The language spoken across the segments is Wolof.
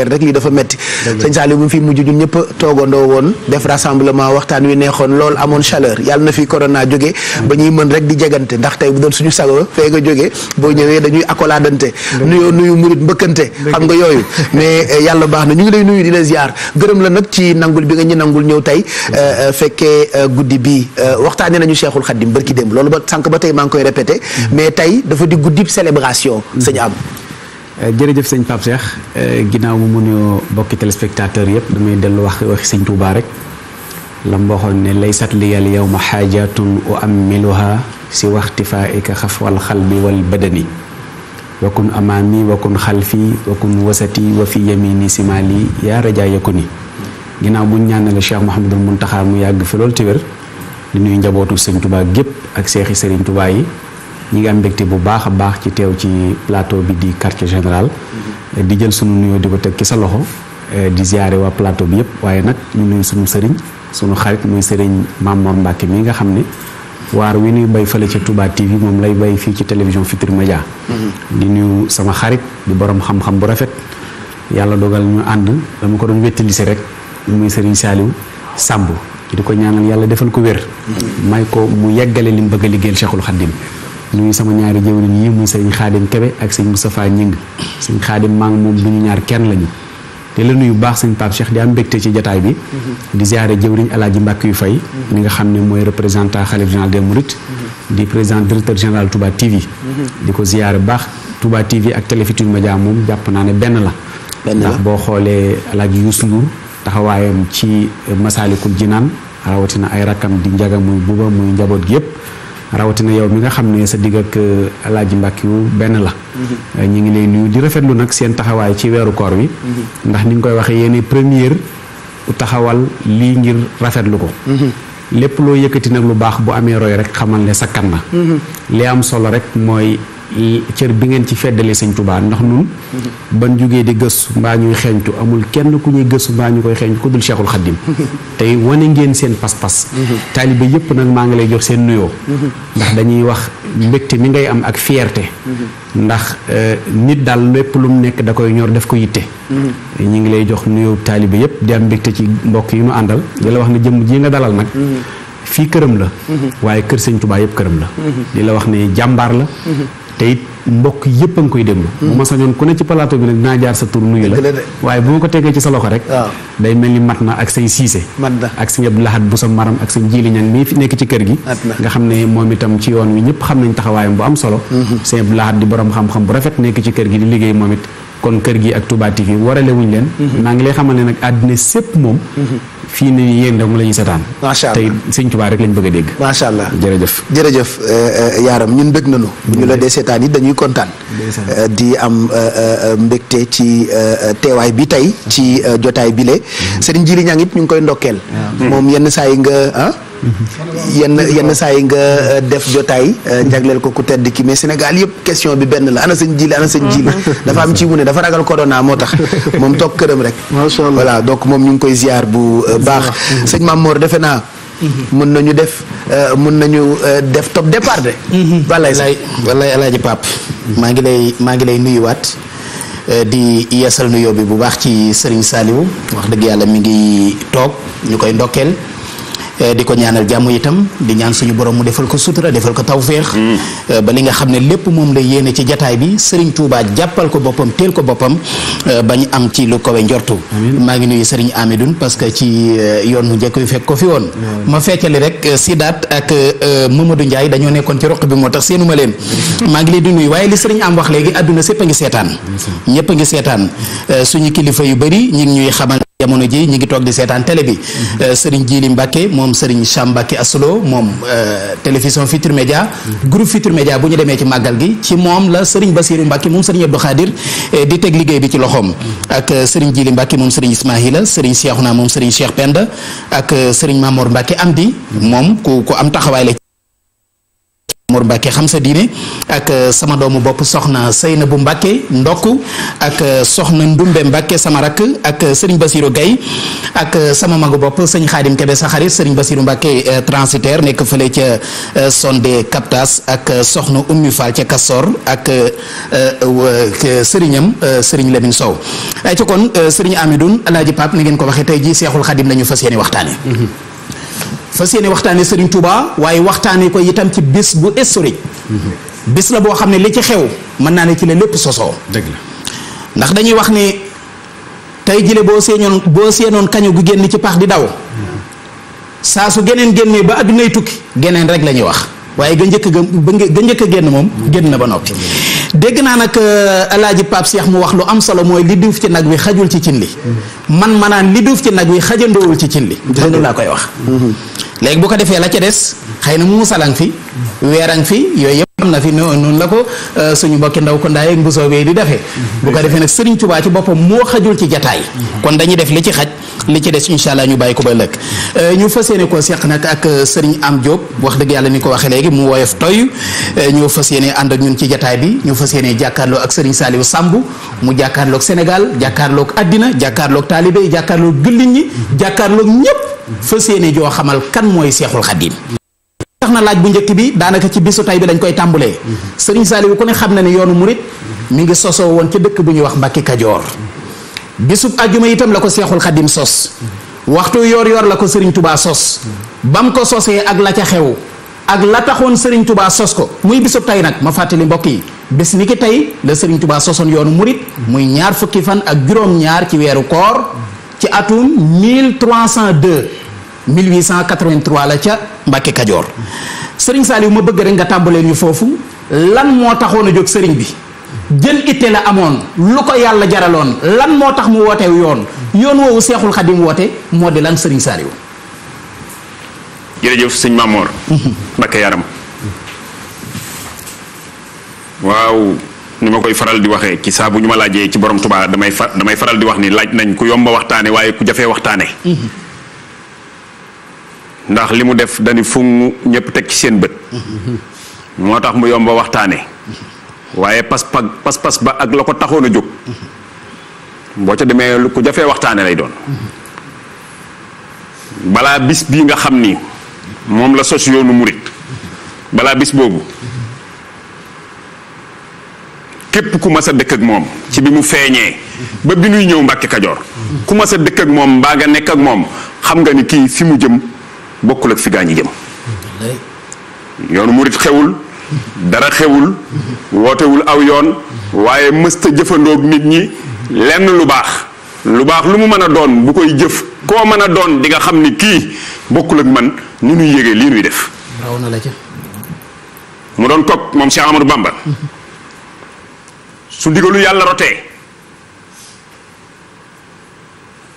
rek lii dafa metti sëñ Saliou bu fi mujj ñun ñëpp toogandoo woon def rassemblement waxtaan wi neexoon lool amoon chaleur yàlla na fi corona jóge ba ñuy mën rek di jegante ndax tey bu doon suñu sago fee nga jógee boo ñëwee dañuy accoladante nuyu murit mbëkkante xam nga yooyu mais yàlla baax na ñu ngi lay nuyu di la ziar gërëm la nag ci nangul bi nga ñu nangul ñëw tey fekkee guddi bi waxtaane nañu Cheikhul Khadim barki démb loolu ba sànq ba tey maa ngi koy répété mais tey dafa di guddi célébration sëñ am jërëjëf sëñ Pape Cheikh ginnaaw mu mun yoo bokki téléspectateur yëpp damay dellu waxi sëñ Touba rek lam waxoon ne laysat liyal yawma xaajatun uammiluha si waxtifaika xafwal xalbi wal badani wakun amaami wakun xalfi wakun wasati wa fi yamini simali yaa rajaa yakuni ginnaaw buñ ñaanale Cheikh Mouhamadul Muntaxa mu yàgg fi loolu te wér di nuyu njabootu sëñ Touba gépp ak seexi sëriñ Touba yi ñi ngi am mbégte bu baax a baax ci teew ci plateau bi di quartier général di jël sunu nuyoo di ko teg ci sa loxo di ziare waa plateau bi yëpp waaye nag ñu nuyu sunu sëriñ sunu xarit muy sëriñ Mamor Mbacke mi nga xam ne waar wi nuy bay fële ci Touba TV moom lay bay fii ci télévision Futurs Médias di nuyu sama xarit di borom xam-xam bu rafet yàlla dogal ñu ànd dama ko doon wettali si rek muy sëriñ Saliou Samb di ko ñaanal yàlla defal ko wér may ko mu yeggale li mu bëgg a liggéeyal Cheikhul Khadim nuyu sama ñaari jëwriñ yi muy sëñ Xaadim Kebe ak sëñ Moustapha Ñing sëñ Xaadim maa ngi moom du ñu ñaar kenn lañu te la nuyu baax sëñ Pape Cheikh di am mbégte ci jataay bi di ziare jëwriñ Alaaji Mbàkke yu fay mi nga xam ne mooy représentant xalif général des Mourides di président directeur général Touba TV di ko ziare baax Touba TV ak Télé Futurs Médias moom jàpp naa ne benn la ndax boo xoolee Alaaji Youssou Ndour taxawaayam ci Masaalikul Jinaan rawatina ay rakkam di njaga muy buba muy njaboot gi yëpp rawatina yow mi nga xam ne sa digg ak Alaaji Mbàkke yu benn la ñu ngi lay nuyu di rafetlu nag seen taxawaay ci weeru koor wi ndax ni nga koy waxee yéene première taxawal lii ngir rafetlu ko lépp loo yëkkati nag lu baax bu amee roy rek xamal ne sakkan na li am solo rek mooy cër bi ngeen ci feddale sëñ Touba ndax nun ban jógee di gëstu mbaa ñuy xeeñtu amul kenn ku ñuy gëstu mbaa ñu koy xeeñtu ku dul Cheikhul Khadim tey wane ngeen seen pas-pas taalibe yëpp nag maa ngi lay jox seen nuyoo ndax dañuy wax mbégte mi ngay am ak fierté ndax nit daal lépp lu mu nekk da koy ñor def ko yitte ñu ngi lay jox nuyoo taalibe yëpp di am mbégte ci mbokk yi ñu àndal di la wax ne jëmm ji nga dalal nag fii këram la waaye kër sëñ Touba yëpp këram la di la wax ne jàmbaar la te it mbokk yëpp a ngi koy déglu bu ma sañoon ku ne ci plateau bi nag dinaa jaar sa tur nuyu la waaye bu ma ko tegee ci sa loxo rek day mel ni mat na ak say siise ak sëñ Abdou Lahad bu sa maram ak sëñ Jili Ñang mii fi nekk ci kër gi nga xam ne moom itam ci yoon wi ñëpp xam nañ taxawaayam bu am solo sëñ Abdou Lahad di borom xam-xam bu rafet nekk ci kër gi di liggéey moom it kon kër gi ak Touba TV warale wuñ leen maa ngi lay xamal ne nag àddina sépp moom fii ne yéen dong la ñuy seetaan macha allah tey sëñ Touba rek lañ bëgg a dégg macha allah jërëjëf yaaram ñun bëgg nañu bu ñu la dee seetaan yi dañuy kontaan di am mbégte ci teewaay bi tey ci jotaay bile Serigne Jili Ñang it ñu ngi koy ndokkeel moom yenn saa yi nga yenn saa yi nga def jotaay jagleel ko ku tedd ki mais Sénégal yëpp question bi benn la ana sëñ Jili dafa am ci mu ne dafa ragal corona moo tax moom toog këram rek macha allah voilà donc moom ñu ngi koy ziar bu baax sëñ Mamor defe naa mën nañu def top départ de wallaay Alaaji Pape maa ngi lay nuyuwaat di yeesal nuyoo bi bu baax ci Serigne Saliou wax dëgg yàlla mi ngi toog ñu koy ndokkeel di ko ñaanal jàmm itam di ñaan suñu borom mu defal ko sutura defal ko tawféex ba li nga xam ne lépp moom la yéene ci jataay bi Serigne Touba jàppal ko boppam teel ko boppam bañ am ci lu kawe njortu maa ngi nuyu Serigne Amidoune parce que ci yoon mu njëkk yu fekk ko fi woon ma fekkali rek Sidaat ak Mamadou Ndiaye dañoo nekkoon ci roq bi moo tax seenuma leen maa ngi leen di nuyu waaye li Serigne am wax léegi àdduna sépp a ngi seetaan ñëpp a ngi seetaan suñu kilifa yu bëri ñi ngi ñuy xamal jamono ji ñi ngi toog di seetaan télé bi Serigne Jili Mbacke moom Serigne Cham Mbacke Asolo moom télévision Futurs Médias groupe Futurs Médias bu ñu demee ci màggal gi ci moom la Serigne Bassirou Mbacke moom Serigne Abdou Khadir di teg liggéey bi ci loxoom ak Serigne Jili Mbacke moom Serigne Ismaïla Serigne Cheikhouna moom Serigne Cheikh Penda ak Serigne Mamor Mbacke Amdi moom ku am taxawaay la Mor Mbacke xam sa diine ak sama doomu bopp soxna Seynabu Mbacke ndokk ak soxna Ndumbe Mbacke sama rakk ak Serigne Bassirou Gaye ak sama magu bopp sëñ Khadim Kebe sa xarit Serigne Bassirou Mbacke transitaire nekk fële ca Sonde Captas ak soxna Oumy Fall ca Kassor ak sëriñam Serigne Lamine Sow ay ca kon Serigne Amidoune Alaaji Pape ni ngeen ko waxee tey jii Seexul Xadim la ñu fas yéene waxtaane fas yéene waxtaane Serigne Touba waaye waxtaane ko itam ci bis bu historique bis la boo xam ne li ci xew mën naa ne ci la lépp sosoo dëgg la ndax dañuy wax ne tey jile boo seenoon kañu gu génn ci pax di daw saa su geneen génnee ba addunay tukki geneen rek la ñuy wax waaye ga njëkk a génn moom génn na ba noppi dégg naa nag Alaaji Pape Cheikh mu wax lu am solo mooy li duuf ci nag wi xajul ci cin li man naan li duuf ci nag wi xajandoowul ci cin li loolu laa koy wax léegi bu ko defee la ca des xëy na muusalang fi weerang fi yooyu yëpp am na fi noonu la ko suñu mbokki ndaw ko ndaay ak mbusoo bee di defee bu ko defee nag Serigne Touba ci boppam moo xajul ci jataay kon dañuy def li ci xaj li ci des incha allah ñu bàyyi ko ba lëkk ñu fas yéene koo seq nag ak Serigne Am Diop wax dëgg yàlla ni ko waxee léegi mu woyof toy ñu fas yéene ànd ak ñun ci jataay bi ñu fas yéene jàkkaarloo ak Serigne Saliou Samb mu jàkkaarloog Sénégal jàkkaarloog àddina jàkkaarloog taalibe yi jàkkaarloog jullit ñi jàkkaarloog ñépp fas yéene joo xamal kan mooy Seexul Xadim tax na laaj bu njëkk bi daanaka ci bisu tay bi lañ koy tàmbulee Serigne Saliou ku ne xam na ne yoonu murit mi ngi sosoo woon ci dëkk bu ñuy wax Mbàkke Kajoor bisub àjjuma itam la ko Seexul Xadim sos waxtu yor la ko Serigne Touba sos bam ko sosee ak la ca xew ak la taxoon Serigne Touba sos ko muy bisub tay nag ma fàttali mbokk yi bis ni ki tey la Serigne Touba sosoon yoonu murit muy ñaar fukki fan ak juróom-ñaar ci weeru koor ci atum 1883 la ca Mbàkke Kajoor Serigne Saliou ma bëgg rek nga tàmbalee ñu foofu lan moo taxoon a jóg Serigne bi jël itte la amoon lu ko yàlla jaraloon lan moo tax mu wootew yoon woowu Seexul Xadim woote moo di lan Serigne Saliou. jërëjëf sëñ Mamor. Mbàkke yaram waaw ni ma koy faral di waxee ci saa bu ñu ma laajee ci borom Tuubaa damay faral di wax ni laaj nañ ku yomba waxtaane waaye ku jafee waxtaane ndax li mu def dañu fu ñëpp teg ci seen bët moo tax mu yomba waxtaane waaye pas ba ak la ko taxoon a jóg boo ca demee ku jafee waxtaane lay doon balaa bis bii nga xam ni moom la sos yoonu murit balaa bis boobu képp ku mas a dëkk ak moom ci bi mu feeñee ba bi nuy ñëw Mbàkke Kajoor ku mas a dëkk ak moom mbaa nga nekk ak moom xam nga ni kii fi mu jëm bokkul ak fi gaa ñi jëm yoonu murit xewul dara xewul wootewul aw yoon waaye mësta jëfandoog nit ñi lenn lu baax lu mu mën a doon bu koy jëf koo mën a doon di nga xam ni kii bokkul ak man ni nuy yégee lii nuy def raw na la ca mu doon kook moom Cheikh Amadou Bamba su ndigalu yàlla rotee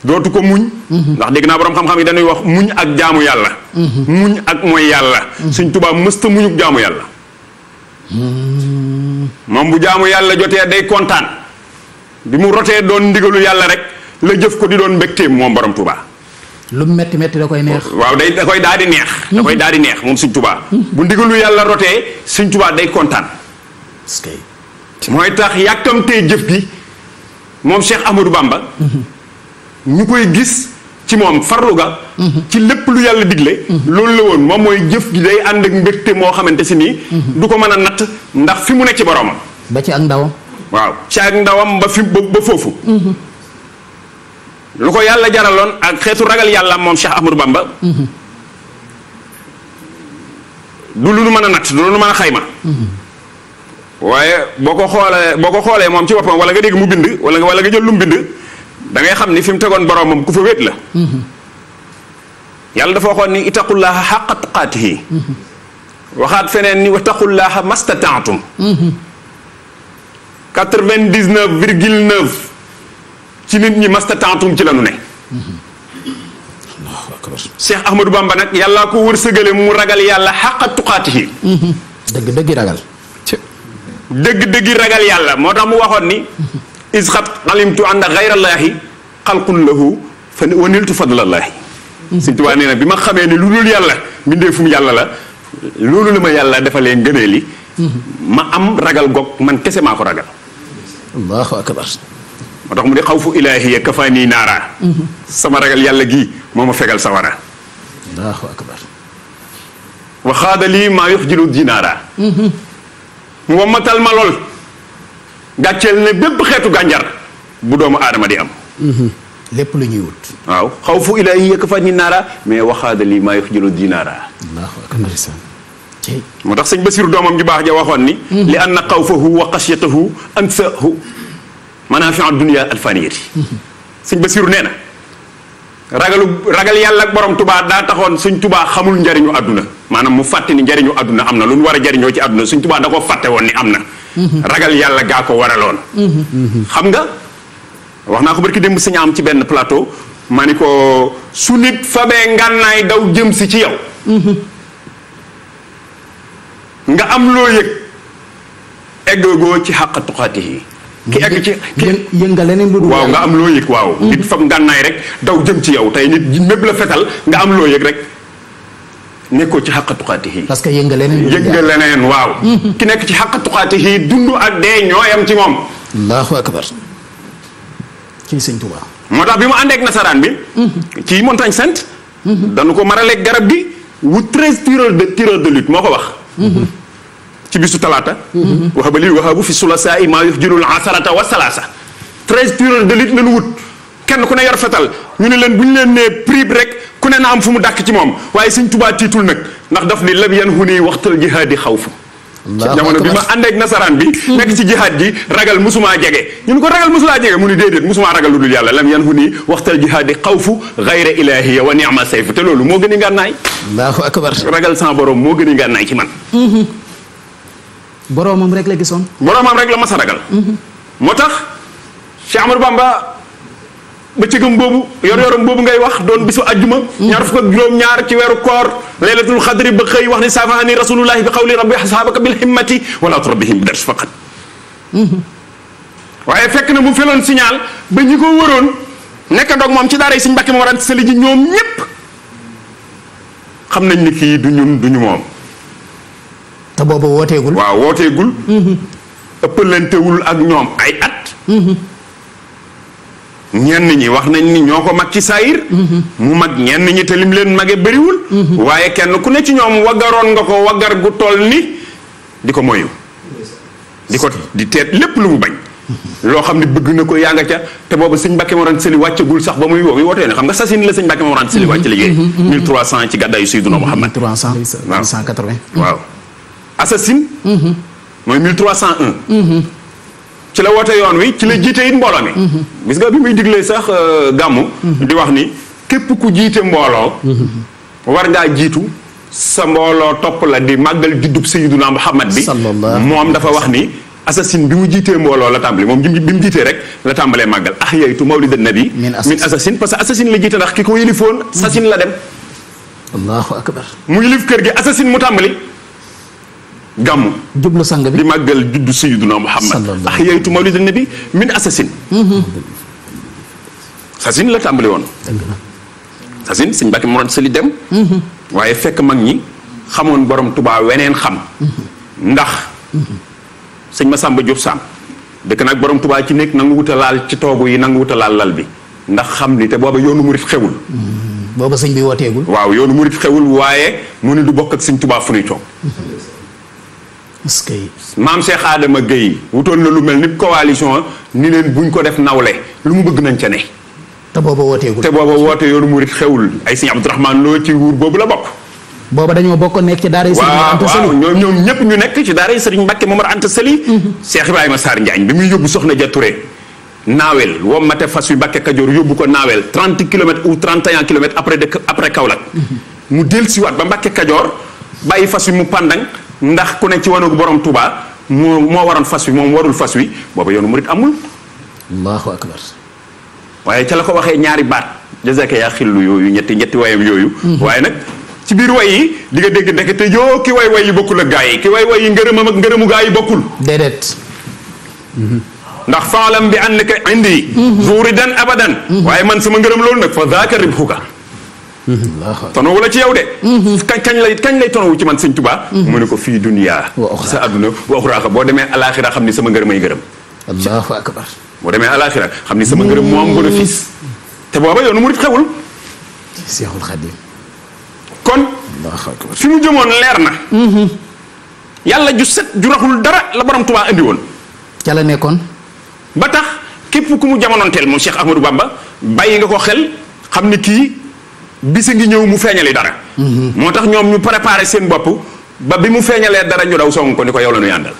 dootu ko muñ ndax dégg naa boroom xam-xam yi dañuy wax muñ ak jaamu yàlla muñ ak mooy yàlla Sëñ Tuubaa mësta muñuk jaamu yàlla moom bu jaamu yàlla jotee day kontaan bi mu rotee doon ndigalu yàlla rek la jëf ko di doon mbégteem moom borom Tuubaa lu mu metti da koy neex waaw da koy daal di neex da koy daal di neex moom Sëñ Tuubaa bu ndigalu yàlla rotee Sëñ Tuubaa day kontaan mooy tax yàkkamtee jëf gi moom Cheikh Ahmadou Bamba ñu koy gis ci moom farlu ga ci lépp lu yàlla digle loolu la woon moom mooy jëf gi day ànd ak mbégte moo xamante si nii du ko mën a natt ndax fi mu nekk ci boromam ba ci ak ndawam waaw ci ak ndawam ba foofu lu ko yàlla jaraloon ak xeetu ragal yàlla moom Cheikh Ahmadou Bamba du lu nu mën a natt du lu nu mën a xayma waaye boo ko xoolee moom ci boppam wala nga dégg mu bind wala nga jël lu mu bind da ngay xam ni fi mu tegoon boromam ku fa wéet la yàlla dafa waxoon ni ittaqullaha xaqa tuqaatihi waxaat feneen ni wattaqullaha mastataatum 99,9 ci nit ñi mastataatum ci la nu ne Cheikh Ahmadou Bamba nag yàllaa ko wërsëgale mu ragal yàlla xaqa tuqaatihi dëgg ragal dëgg ragal yàlla moo tax mu waxoon ni isxat alimtu ànda xayrallaahi xalqun lahu fa waniltu fadlallaahi Sëñ Tuubaa nee na bi ma xamee ni lu dul yàlla mbindeefum yàlla la loolu la ma yàlla defalee ngënee li ma am ragal goog man kese maa ko ragal. allahu akbar. moo tax mu di xawfu ilaahiya kafaanii naara. sama ragal yàlla gii moo ma fegal sawara. allahu akbar. wa xaada lii maa yuxjilu dinaara. mu wammatal ma lool. gàcceel ne bépp xeetu gànjar bu doomu aadama di am. lépp lu ñuy wut. waaw xawfu ilaahiya kafaanii naara mais wa xaada lii maa yuxjilu dinaara. allahu akbar. moo tax sëñ Basiru doomam ju baax ja waxoon ni. li anna xawfahu wa xashyatahu ansahu manaafiu dunya alfaniyati. sëñ Basiru nee na. ragal yàlla ak borom tubaa daa taxoon suñ tubaa xamul njariñu àdduna maanaam mu fàtte ni njariñu àdduna am na lu ñu war a jariñoo ci àdduna suñ tubaa da ko fàtte woon ni am na. ragal yàlla gaa ko waraloon. xam nga wax naa ko barki démb sëñ am ci benn plateau ma ni ko su nit fabee ngànnaay daw jëm si ci yow. nga am loo yëg eggagoo ci xàq tuqaatihi ki egg ci yëngal leneen lu dul waaw nga am loo yëg waaw. nit fab ngànnaay rek daw jëm ci yow tey nit mépp la fetal nga am loo yëg rek nekkoo ci xàq tuqaatihi. parce que yëngal leneen. yëg nga leneen waaw. ki nekk ci xàq tuqaatihi dund ak dee ñooyam ci moom. allahu akbar. ci sëñ Tuubaa. moo tax bi mu àndeek nasaraan bi. ci montagne sainte. dañu ko maraleeg garab gi wut 13 tireurs de lutte moo ko wax. ci bisu talaata. waxaba lii waxabu fi sulasaa i maa yuxjilul asarata wa salaasa. 13 tireurs de lutte lañu wut kenn ku ne yor fetal ñu ne leen bu ñu leen nee prix rek ku ne na am fu mu dàkk ci moom waaye sëñ Tuubaa tiitul nag ndax daf ni lam yanhuni waxtal jihaadi xawfu. jamono bi ma ànd ak nasaraan bi. nekk ci jihaad ji ragal musumaa jege ñu ne ko ragal musulaa jege mu ni déedéet musumaa ragal lu dul yàlla lam yanhuni waxtal jihaadi xawfu gayra ilaahiya wa ni'ma sayfu te loolu moo gën a ngànnaay. allahu akbar. ragal sans borom moo gën a ngànnaay ci man. boromam rek la gisoon. boromam rek la mas a ragal. moo tax Cheikh Amadou Bamba bëccëgam boobu yor-yoram boobu ngay wax doon bisu ajjuma. ñaar fukk ak juróom-ñaar ci weeru koor. laylatul xadri ba xëy wax ni saafahani rasulullahi bi qawli rabbi ashaabaka bil himmati wala turabbihim bi dars faqat. waaye fekk na mu feloon signal ba ñi ko wëroon nekkandoog moom ci daara yi Sëñ Mbàkke Mor Anta Sali ji ñoom ñépp xam nañ ni kii du ñun du ñu moom. te boobu wooteegul. waaw wooteegul. ëppalantewul ak ñoom ay at. ñenn ñi wax nañ ni ñoo ko mag ci saayir. mu mag ñenn ñi te lim leen mage bëriwul. waaye kenn ku ne ci ñoom waggaroon nga ko waggar gu toll ni di ko moyu. di teet lépp lu mu bañ. loo xam ne bëgg na ko yaa nga ca te boobu Sëñ Mbàkke Mor Anta Sali wàccagul sax ba muy wootee ne xam nga sasin la Sëñ Mbàkke Mor Anta Sali wàcc liggéey. 1300 ci gàddaayu Seydina Muhammad. 1300 880. waaw assasine. mooy 1301. ci la woote yoon wi ci la jiite it mbooloo mi. gis nga bi muy diglee sax gàmmu. di wax ni képp ku jiite mbooloo. war ngaa jiitu sa mbooloo topp la di màggal juddub Sayyiduna Muhammad bi. moom dafa wax ni assasine bi mu jiitee mbooloo la tàmbali moom bi mu jiitee rek la tàmbalee màggal ahyaytu mawlidan nabi min assasine parce que assasine la jiite ndax ki ko yilifoon assasine la dem. allahu akbar. mu yilif kër gi assasine mu tàmbali. gàmmu jublu sang bi di màggal juddu Sayyiduna Muhammad ahyaytu mawlidan nabi min assasine. assasine la tàmbali woon. assasine Sëñ Mbàkke Mor Anta Sali dem. waaye fekk mag ñi xamoon borom Tuubaa weneen xam. ndax. sëñ Masamba Diop Sam dëkk nag borom Tuubaa ci nekk nangu wuta laal ci toogu yi nangu wuta laal lal bi ndax xam ni te booba yoonu murit xewul. booba sëñ bi wooteegul. waaw yoonu murit xewul waaye mu ni du bokk ak sëñ Tuubaa fu ñuy toog. est-ce que. maam Cheikh Adama Gueye wutoon na lu mel ni coalition ni leen buñ ko def nawle lu mu bëgg nañ ca ne. te booba wooteegul. te booba woote yoonu murit xewul ay sëñ Abdourahmane Lo ci wuur boobu la bokk. booba dañoo bokk nekk ci daara yi Sëriñ Anta Sali. waaw ñoom ñëpp ñu nekk ci daara yi Sëriñ Mbàkke Momar Anta Sali. Cheikh Ibrahima Sarr Njaañ bi muy yóbbu Soxna Ja Touré naawel wommate fas wi Mbàkke Kajoor yóbbu ko naawel 30 kilomètres ou 31 kilomètres après Kaolack. mu dellusiwaat ba Mbàkke Kajoor bàyyi fas wi mu pandang ndax ku ne ci wanagu borom Touba moo waroon fas wi moom warul fas wi booba yoonu murit amul. allahu akbar. waaye ca la ko waxee ñaari baat jazaka yaa xillu yooyu ñetti wayam yooyu. waaye nag. ci biir way yi di nga dégg ndekete yoo ki way yi bokkul ak gaa yi ki way yi ngërëmam ak ngërëmu gaa yi bokkul. déedéet. ndax faalam bi annaka indi. zuridan abadan. waaye man sama ngërëm loolu nag fa zaaka ribhuka tonowu la ci yow de. kañ lay tonowu ci man sëñ Tuubaa. mu ne ko fii duniyaa. sa àdduna wa uxraa boo demee alaaxira xam ni sama ngërëm ay gërëm. allahu akbar. boo demee alaaxira xam ni sama ngërëm moo am bénéfice. te booba yoonu murit xewul. Seexul Xadiim. kon fi mu jëmoon leer na. yàlla ju set ju raxul dara la borom Tuubaa andi woon. ca la nekkoon. ba tax képp ku mu jamonoonteel moom Cheikh Ahmadou Bamba bàyyi nga ko xel xam ni kii bisa ngi ñëw mu feeñali dara. moo tax ñoom ñu préparé seen bopp ba bi mu feeñalee dara ñu daw song ko ni ko yow la ñu àndal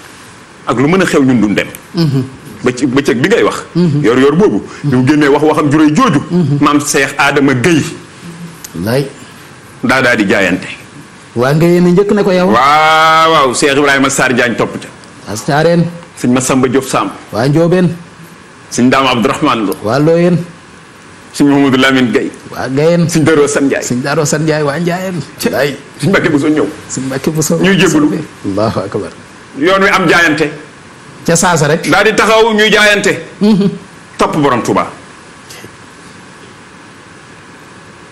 ak lu mën a xew ñun duñ dem. bëccëg bi ngay wax. yor boobu. bi mu génnee waxam juróoy jooju. maam Cheikh Adama Guèye. wallaay. daa di jaayante. waa nga yéen a njëkk ne ko yow. waaw Cheikh Ibrahima Sarr Diagne topp ca. Astareen. sëñ Massamba Diop Samb. waa Njoobeen. sëñ Daam Abdourahmane Lo. waa Looyeen. sëñ Mamadou Lamine Gueye. waa Gayeen. sëñ Darou San Ndiaye. sëñ Darou San Ndiaye waa Ndiayeen. wallaay. sëñ Mbacke Bousso ñëw. sëñ Mbacke Bousso. ñuy jébbalu. allahu akbar. yoon wi am jaayante. ca saasa rek. daal di taxaw ñuy jaayante. topp borom Touba.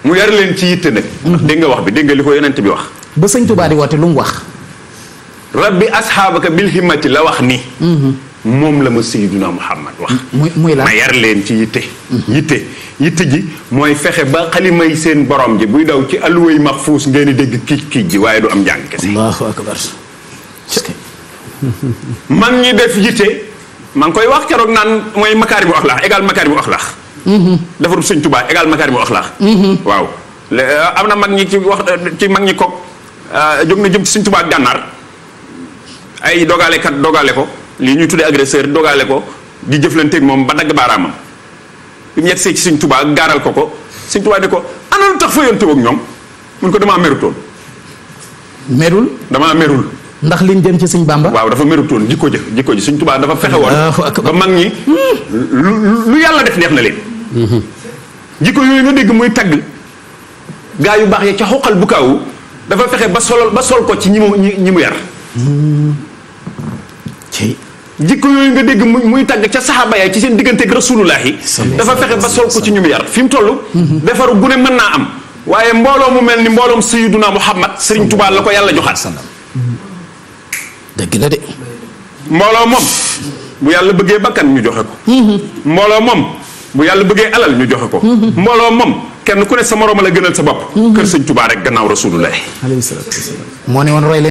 mu yar leen ci yitte nag. dégg nga wax bi dégg nga li ko yonent bi wax. ba sëñ Touba di woote lu mu wax. rabbi asxaabaka bil himmati la wax ni. moom la ma Seydina Muhammad wax. muy la ma yar leen ci yitte. yitte ji mooy fexe ba xalimay seen borom ji buy daw ci alluway maxfuus ngeen di dégg kiic ji waaye du am njàng kese. allahu akbar. man ñi def yitte maa ngi koy wax keroog naan mooy makaarimu axlaax égal makaarimu axlaax. defarul sëñ Tuubaa égal makaarimu axlaax. waaw am na mag ñi ci wax ci mag ñi koog jóg na jëm ci sëñ Tuubaa gànnaar ay dogalekat dogale ko lii ñuy tuddee agresseur dogale ko di jëflanteeg moom ba dagg baaraamam bi mu yegsee ci sëñ Tuubaa gaaral ko sëñ Tuubaa ne ko ana lu tax fa yonte ak ñoom mun ko damaa merutoon. damaa merul. ndax liñ jëm ci sëñ Bamba. waaw dafa merutoon jikko ji sëñ Tuubaa dafa fexe woon ba mag ñi lu yàlla def neex na leen. jikko yooyu nga dégg muy tagg gaa yu baax ya ca xoqal bu kaawu dafa fexe ba sol ko ci ñi mu yar. jikko yooyu nga dégg muy tagg ca saxaaba ya ci seen digganteeg rasulullahi dafa fexe ba sol ko ci ñu mu yar fi mu toll. defaru gune mën naa am waaye mbooloo mu mel ni mbooloom Sayyiduna Muhammad Sëriñ Tuubaa la ko yàlla joxaat. dëgg la de. mbooloo moom bu yàlla bëggee bakkan ñu joxe ko. mbooloo moom bu yàlla bëggee alal ñu joxe ko. mbooloo moom kenn ku ne sa moroom la gënal sa bopp. kër Sëñ Tuubaa rek gannaaw rasulullahi. moo ne woon roy leen